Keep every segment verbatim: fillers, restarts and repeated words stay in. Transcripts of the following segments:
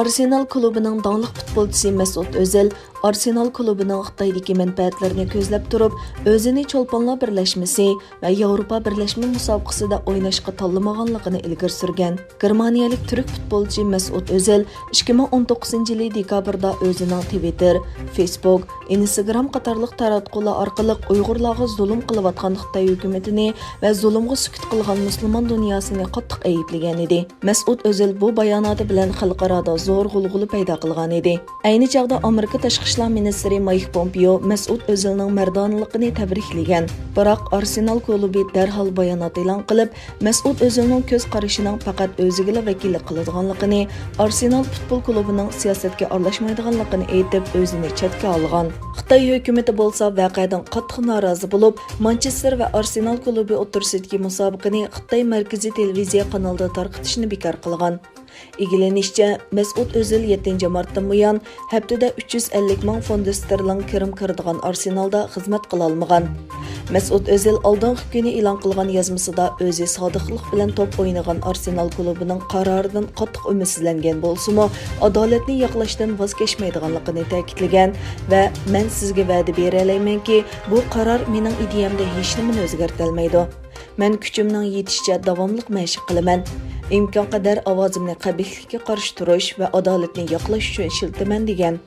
ئارسېنال كۇلۇبىنىڭ داڭلىق پۇتبولچىسى مەسئۇت ئۆزىل ئارسېنال كۇلۇبىنىڭ خىتايدىكى مەنپەئەتلىرىنى كۆزلەپ تۇرۇپ، ئۆزىنى چولپانلار بىرلەشمىسى ۋە ياۋروپا بىرلەشمە مۇسابىقىسىدە ئويناشقا تاللىمىغانلىقىنى ئىلگىرى سۈرگەن. گېرمانىيەلىك تۈرك پۇتبولچى مەسئۇت ئۆزىل ئىككى مىڭ ئون توققۇزىنچى يىلى دېكابىردا ئۆزىنىڭ تىۋىتتېر، فېيسبۇك، ئىنستاگرام قاتارلىق تاراتقۇلار ئارقىلىق ئۇيغۇرلارغا زۇلۇم قىلىۋاتقان خىتاي ھۆكۈمىتىنى ۋە زۇلۇمغا سۈكۈت قىلغان مۇسۇلمان دۇنياسىنى قاتتىق ئەيىبلىگەنىدى. مەسئۇت ئۆزىل بۇ باياناتى بىلەن خەلقئارادا زور غۇلغۇلا پەيدا قىلغانىدى. ئەينى چاغدا ئامېرىكا تاشقى ئىشلار مىنىستىرى مايك پومپېئو مەسئۇت ئۆزىلنىڭ مەردانىلىقىنى تەبرىكلىگەن، بىراق ئارسېنال كۇلۇبى دەرھال بايانات ئېلان قىلىپ، مەسئۇت ئۆزىلنىڭ كۆز قارىشىنىڭ پەقەت ئۆزىگىلا ۋەكىللىك قىلىدىغانلىقىنى، ئارسېنال پۇتبول كۇلۇبىنىڭ سىياسەتكە ئارىلاشمايدىغانلىقىنى ئېيتىپ، ئۆزىنى چەتكە ئالغان. خىتاي ھۆكۈمىتى بولسا ۋەقەدىن قاتتىق نارازى بولۇپ، مانچېستېر ۋە ئارسېنال كۇلۇبى ئوتتۇرىسىدىكى مۇسابىقىنى خىتاي مەركىزىي تېلېۋىزىيە قانىلىدا تارقىتىشنى بىكار قىلغان. ئىگىلىنىشىچە، مەسئۇت ئۆزىل يەتتىنچى مارتتىن بۇيان ھەپتىدە ئۈچ يۈز ئەللىك مىڭ فوند ستېرلىڭ كىرىم كىرىدىغان ئارسېنالدا خىزمەت قىلالمىغان. مەسئۇت ئۆزىل ئالدىنقى كۈنى ئېلان قىلغان يازمىسىدا ئۆزى سادىقلىق بىلەن توپ ئوينىغان ئارسېنال كۇلۇبىنىڭ قارارىدىن قاتتىق ئۈمىدسىزلەنگەن بولسىمۇ، ئادالەتنى ياقلاشتىن ۋاز كەچمەيدىغانلىقىنى تەكىتلىگەن ۋە، مەن سىزگە ۋەدە بېرەلەيمەنكى، بۇ قارار مېنىڭ ئىدىيەمدە ھېچنېمىنى ئۆزگەرتەلمەيدۇ. مەن كۈچۈمنىڭ يېتىشىچە داۋاملىق مەشىق قىلىمەن. ئىمكانقەدەر ئاۋازىمنى قەبىھلىككە قارشى تۇرۇش ۋە ئادالەتنى ياقلاش ئۈچۈن ئىشلىتىمەن، دېگەن.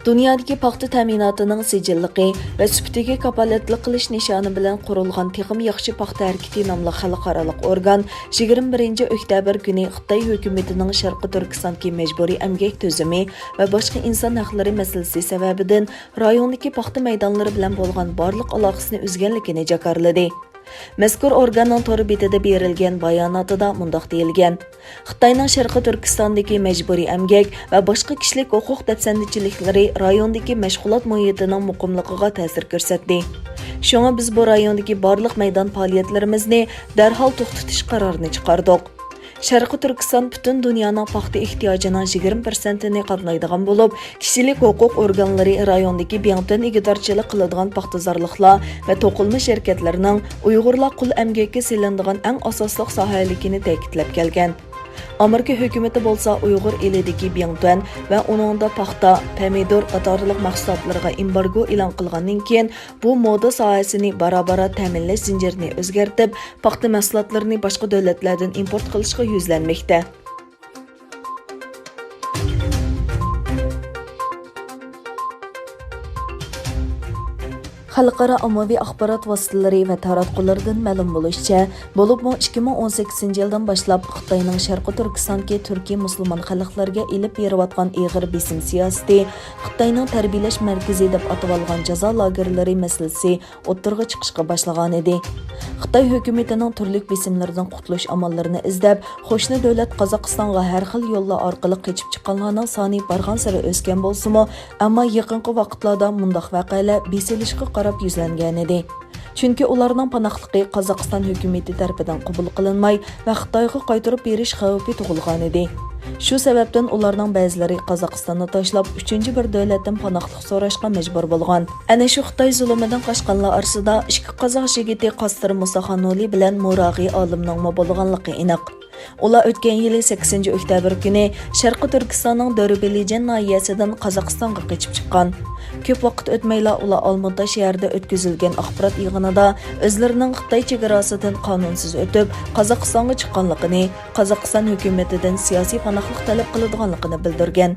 دۇنيادىكى پاختا تەمىناتىنىڭ سىجىللىقى ۋە سۈپىتىگە كاپالەتلىك قىلىش نىشانى بىلەن قۇرۇلغان تېخىمۇ ياخشى پاختا ھەرىكىتى ناملىق خەلقئارالىق ئورگان يىگىرمە بىرىنچى ئۆكتەبىر كۈنى خىتاي ھۆكۈمىتىنىڭ شەرقىي تۈركىستاندىكى مەجبۇرىي ئەمگەك تۈزۈمى ۋە باشقا ئىنسان ھەقلىرى مەسىلىسى سەۋەبىدىن رايوندىكى پاختا مەيدانلىرى بىلەن بولغان بارلىق ئالاقىسىنى ئۈزگەنلىكىنى جاكارلىدى. مەزكۇر ئورگاننىڭ تور بېتىدە بېرىلگەن باياناتىدا مۇنداق دېيىلگەن: خىتاينىڭ شەرقىي تۈركىستاندىكى مەجبۇرىي ئەمگەك ۋە باشقا كىشىلىك ھوقۇق دەپسەندىچىلىكلىرى رايوندىكى مەشغۇلات مۇھىتىنىڭ مۇقىملىقىغا تەسىر كۆرسەتتى. شۇڭا بىز بۇ رايوندىكى بارلىق مەيدان پائالىيەتلىرىمىزنى دەرھال توختىتىش قارارىنى چىقاردۇق. شەرقىي تۈركىستان پۈتۈن دۇنيانىڭ پاختا ئېھتىياجىنىڭ يىگىرمە پىرسەنتىنى قامدايدىغان بولۇپ، كىشىلىك ھوقۇق ئورگانلىرى رايوندىكى بىڭتۈەن ئىگىدارچىلىق قىلىدىغان پاختىزارلىقلار ۋە توقۇلما شىركەتلىرىنىڭ ئۇيغۇرلار قۇل ئەمگەككە سېلىنىدىغان ئەڭ ئاساسلىق ساھەلىكىنى تەكىتلەپ كەلگەن. ئامېرىكا ھۆكۈمىتى بولسا ئۇيغۇر ئېلىدىكى بىڭتۈەن ۋە ئۇنىڭدا پاختا، پەمىدۇر قاتارلىق مەھسۇلاتلىرىغا ئېمبارگو ئېلان قىلغاندىن كېيىن، بۇ مودا ساھەسىنى بارا-بارا تەمىنلەش زەنجىرىنى ئۆزگەرتىپ، پاختا مەھسۇلاتلىرىنى باشقا دۆلەتلەردىن ئىمپورت قىلىشقا يۈزلەنمەكتە. خەلقئارا ئاممىۋى ئاخبارات ۋاسىتىلىرى ۋە تاراتقۇلىرىدىن مەلۇم بولۇشىچە، بولۇپمۇ ئىككى مىڭ ئون سەككىزىنچى يىلدىن باشلاپ خىتاينىڭ شەرقىي تۈركىستاندىكى تۈركىي مۇسۇلمان خەلقلەرگە ئېلىپ بېرىۋاتقان ئېغىر بېسىم سىياسىتى خىتاينىڭ تەربىيەلەش مەركىزى دەپ ئاتىۋالغان جازا لاگېرلىرى مەسىلىسى ئوتتۇرىغا چىقىشقا باشلىغانىدى. خىتاي ھۆكۈمىتىنىڭ تۈرلۈك بېسىملىرىدىن قۇتۇلۇش ئاماللىرىنى ئىزدەپ، قوشنا دۆلەت قازاقىستانغا ھەر خىل يوللار ئارقىلىق قېچىپ چىققانلارنىڭ سانى بارغانسېرى ئۆسكەن بولسىمۇ، ئەمما يېقىنقى ۋاقىتلاردا مۇنداق ۋەقەلەر بېسىلىشقا قاراپ يۈزلەنگەنىدى. چۈنكى ئۇلارنىڭ پاناھلىقى قازاقىستان ھۆكۈمىتى تەرىپىدىن قوبۇل قىلىنماي ۋە خىتايغا قايتۇرۇپ بېرىش خەۋپى تۇغۇلغانىدى. شۇ سەۋەبتىن ئۇلارنىڭ بەزىلىرى قازاقىستاننى تاشلاپ، ئۈچىنچى بىر دۆلەتتىن پاناھلىق سوراشقا مەجبۇر بولغان. ئەنە شۇ خىتاي زۇلۇمىدىن قاچقانلار ئارىسىدا ئىككى قازاق يىگىتى قاستېر مۇساخانۇلى بىلەن مۇراغى ئالىمنىڭمۇ بولغانلىقى ئېنىق. ئۇلار ئۆتكەن يىلى سەككىزىنچى ئۆكتەبىر كۈنى شەرقىي تۈركىستاننىڭ دۆربىلىجەن ناھىيەسىدىن قازاقىستانغا قېچىپ چىققان. كۆپ ۋاقىت ئۆتمەيلا ئۇلار ئالمۇتا شەھىرىدە ئۆتكۈزۈلگەن ئاخبارات يىغىنىدا ئۆزلىرىنىڭ خىتاي چېگراسىدىن قانۇنسىز ئۆتۈپ، قازاقىستانغا چىققانلىقىنى، قازاقىستان ھۆكۈمىتىدىن سىياسىي پاناھلىق تەلەپ قىلىدىغانلىقىنى بىلدۈرگەن.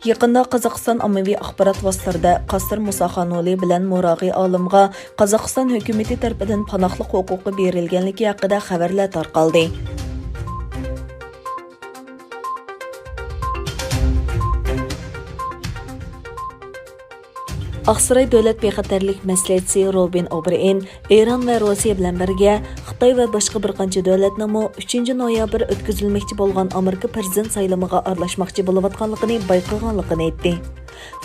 يېقىندا قازاقىستان ئاممىۋى ئاخبارات ۋاسىتىلىرىدە قاستېر مۇساخانۇلى بىلەن مۇراغى ئالىمغا قازاقىستان ھۆكۈمىتى تەرىپىدىن پاناھلىق ھوقۇقى بېرىلگەنلىكى ھەققىدە خەۋەرلەر تارقالدى. ئاقساراي دۆلەت بىخەتەرلىك مەسلىھەتچىسى روبىن ئوبرېئېن ئىران ۋە روسىيە بىلەن بىرگە خىتاي ۋە باشقا بىر قانچە دۆلەتنىڭمۇ ئۈچىنچى نويابىر ئۆتكۈزۈلمەكچى بولغان ئامېرىكا پىرېزىدېنت سايلىمىغا ئارىلاشماقچى بولۇۋاتقانلىقىنى بايقىغانلىقىنى ئېيتتى.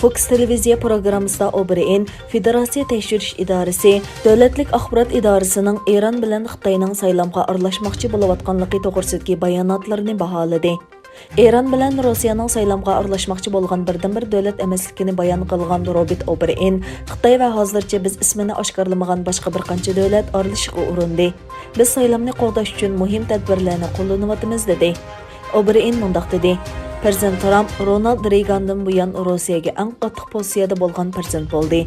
فوكس تېلېۋىزىيە پروگراممىسىدا ئوبرېئېن فېدېراتسىيە تەكشۈرۈش ئىدارىسى، دۆلەتلىك ئاخبارات ئىدارىسىنىڭ ئىران بىلەن خىتاينىڭ سايلامغا ئارىلاشماقچى بولۇۋاتقانلىقى توغرىسىدىكى باياناتلىرىنى باھالىدى. ئىران بىلەن روسىيەنىڭ سايلامغا ئارىلاشماقچى بولغان بىردىنبىر دۆلەت ئەمەسلىكىنى بايان قىلغان روبېرت ئوبېرئىن، خىتاي ۋە ھازىرچە بىز ئىسمىنى ئاشكارىلىمىغان باشقا بىر قانچە دۆلەت ئارىلىشىشقا ئۇرۇندى. بىز سايلامنى قوغداش ئۈچۈن مۇھىم تەدبىرلەرنى قوللىنىۋاتىمىز، دېدى. ئوبېرئىن مۇنداق دېدى، پىرېزىدېنت ترامپ رونالد رېيگاندىن بۇيان روسىيەگە ئەڭ قاتتىق پوزىتسىيەدە بولغان پىرېزىدېنت بولدى.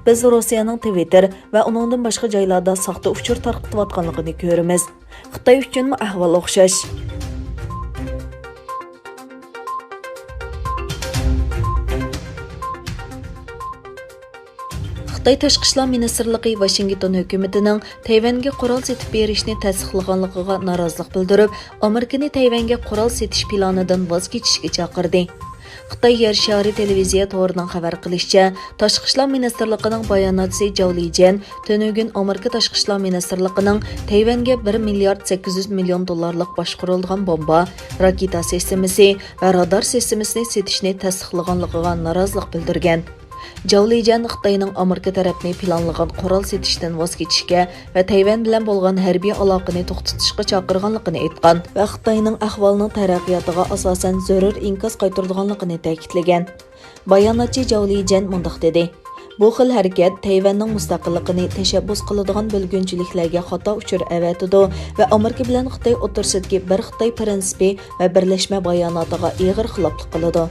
بىز روسىيەنىڭ تىۋىتتېر ۋە ئۇنىڭدىن باشقا جايلاردا ساختا ئۇچۇر تارقىتىۋاتقانلىقىنى كۆرىمىز. خىتاي ئۈچۈنمۇ ئەھۋال ئوخشاش. خىتاي تاشقى ئىشلار مىنىستىرلىقى ۋاشىنگتون ھۆكۈمىتىنىڭ تەيۋەنگە قورال سېتىپ بېرىشنى تەستىقلىغانلىقىغا نارازىلىق بىلدۈرۈپ، ئامېرىكىنى تەيۋەنگە قورال سېتىش پىلانىدىن ۋاز كېچىشكە چاقىردى. خىتاي يەر شارى تېلېۋىزىيە تورىنىڭ خەۋەر قىلىشىچە، تاشقى ئىشلار مىنىستىرلىقىنىڭ باياناتچىسى جاۋ لىجيەن تۈنۈگۈن ئامېرىكا تاشقى ئىشلار مىنىستىرلىقىنىڭ تەيۋەنگە بىر مىليارد سەككىز يۈز مىليون دوللارلىق باشقۇرۇلىدىغان بومبا، راكېتا سىستېمىسى ۋە رادار سىستېمىسىنى سېتىشنى تەستىقلىغانلىقىغا نارازىلىق بىلدۈرگەن. جاۋ لىجيەن خىتاينىڭ ئامېرىكا تەرەپنى پىلانلىغان قورال سېتىشتىن ۋاز كېچىشكە ۋە تەيۋەن بىلەن بولغان ھەربىي ئالاقىنى توختىتىشقا چاقىرغانلىقىنى ئېيتقان ۋە خىتاينىڭ ئەھۋالنىڭ تەرەققىياتىغا ئاساسەن زۆرۈر ئىنكاس قايتۇرىدىغانلىقىنى تەكىتلىگەن. باياناتچى جاۋ لىجيەن مۇنداق دېدى، بۇ خىل ھەرىكەت تەيۋەننىڭ مۇستەقىللىقىنى تەشەببۇس قىلىدىغان بۆلگۈنچىلىكلەرگە خاتا ئۇچۇر ئەۋەتىدۇ ۋە ئامېرىكا بىلەن خىتاي ئوتتۇرىسىدىكى بىر خىتاي پىرىنسىپى ۋە بىرلەشمە باياناتىغا ئېغىر خىلاپلىق قىلىدۇ.